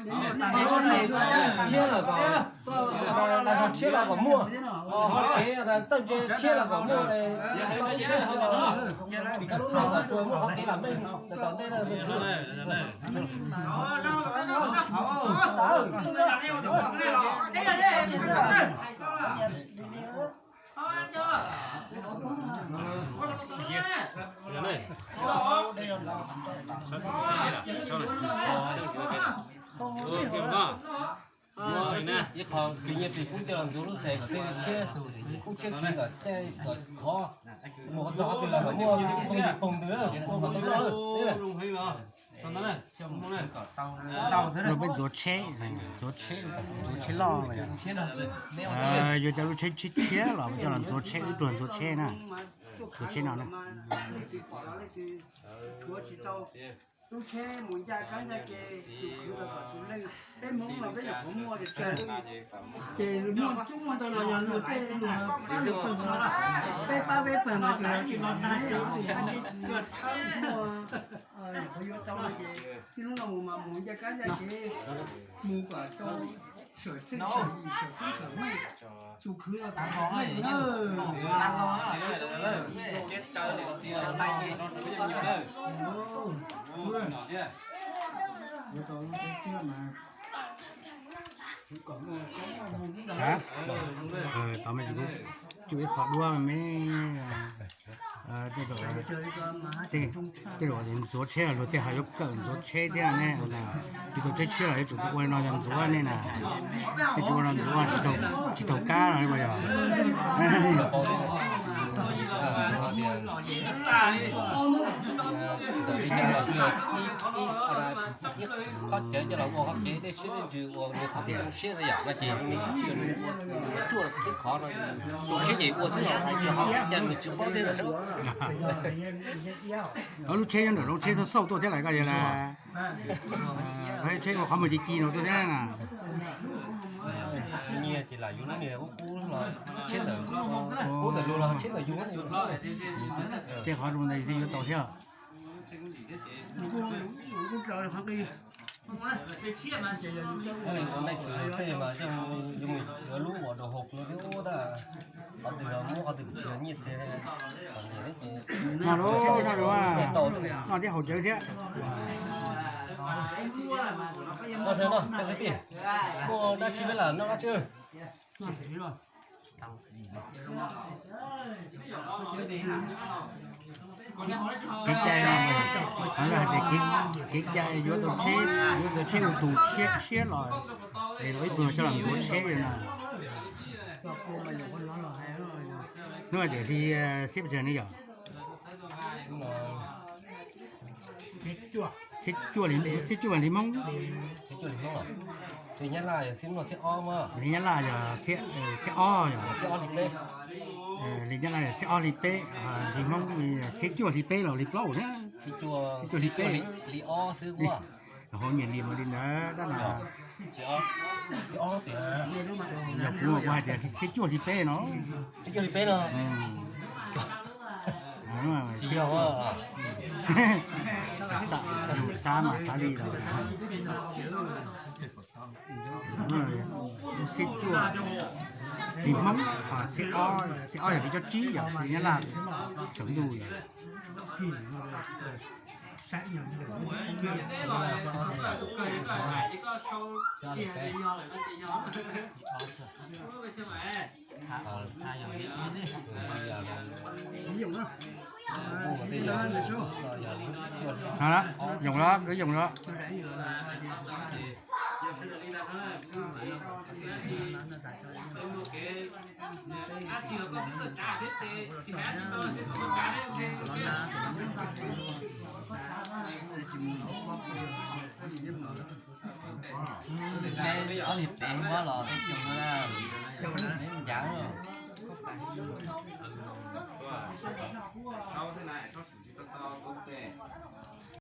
Tshiab lawm kom, tshiab los kom muaj, ho kev txawj ntse tshiab los kom muaj, tau tshiab ho, vim koj lub neej kom tsuas muaj qhov kev lam meej tom ntej na. Ib qho hli nyiaj plig kub coj los ntxuav lub xes kom tej tshiab, kub tshiab khi kom caij kom khov, mus qhov txog qhov twg los kom muaj phooj ywg poog ntws, muaj qhov tau loj. Peb ntxuav tsheb, ntxuav tsheb, ntxuav tsheb loj, yuav cov lub tsheb tshiab tshiab los coj los ntxuav tsheb, ib pluag ntxuav tsheb na, ntxuav tsheb no na. Lub tsheb mus ncaj kab ncaj ke, tus khwv los kom tus leej, peb Hmoob los peb nyuam qhuav muaj tsawg, ces muaj coob muaj ntau los yog luag tej luag pab luag pawg, peb pab peb pawg mas ces los tag, muaj, nyuam qhuav yuav tau ces txij hnub no mus mas mus ncaj kab ncaj ke, mus kom tau sawm txheej sawm yim sawm txheeb sawm meej, tus khwv los kom meej na. Tod me, tsum ib qho duab me, tej, tej zaum ntxuav tsheb los luag tej ho yuav kawm ntxuav tsheb thiab ne. Tsis tau tsheb tshiab los yuav tsum ua li no yog ntxuav nej na. Tej tsis ua no ntxuav tsis tau kab los yog. Qhov cawv coj los ua qhov kev dej siab dej ntsws uas nws qhov kev zoo siab na yom, no ces nws tsis yog nws ua ruaj tib qhov no, zoo siab ces ua xwb los hais tias ho cas nws tsis paub thiab lawm. Lub tsheb nyob nram lub tsheb xauj xauj tuaj thiab lawm koj yog las, tsheb ua qhov mus ci ci no tuaj thiab na. Nyiaj ces lam yuav lub niag qub qub los tsheb ntawm, qub ntawm luag los tsheb ntawm yus. Tej qhov zoo ntawd yuav tau thiab. Ua neej xwm tej mas yeej yuav mus yuav lub uas dau hau no thiab tab, qhov twg los muab qhov twg tsis yog nyiaj txiag. No lub, no lub, no thiab haus cawv thiab. Ua no cov kwv tij, muaj dab tsi peb lam noj dab tsi. Kev cai no, hais tias kev cai yuav tau tsheb, yuav tau tsheb ua tus tshiab tshiab los, es los ib tug coj los ntxuav tsheb li no. Hnub tias hli xiab pes tsawg ne yom? Xiab cuaj, xiab cuaj hli Hmoob. Hli Nyab Laj yog xiab ob, xiab ob yog hli Nyab Laj yog xiab ob hli peb, hli Hmoob xiab cuaj hli peb los hli plaub thiab. Xiab cuaj hli peb. Hauv nyias li mus li ntawd tab mas. Yog kuv mas kuv hais tias xiab cuaj hli peb no. Xiab cuaj hli peb no. Xav mas xav li los. Xiab cuaj hli Hmoob, xiab ob, xiab ob yog li cov tsib yom, hli Nyab Laj tsaus ntuj yom. Zoo los kwv, zoo los. Ob hlis peb muab los tej coog no na, ncav.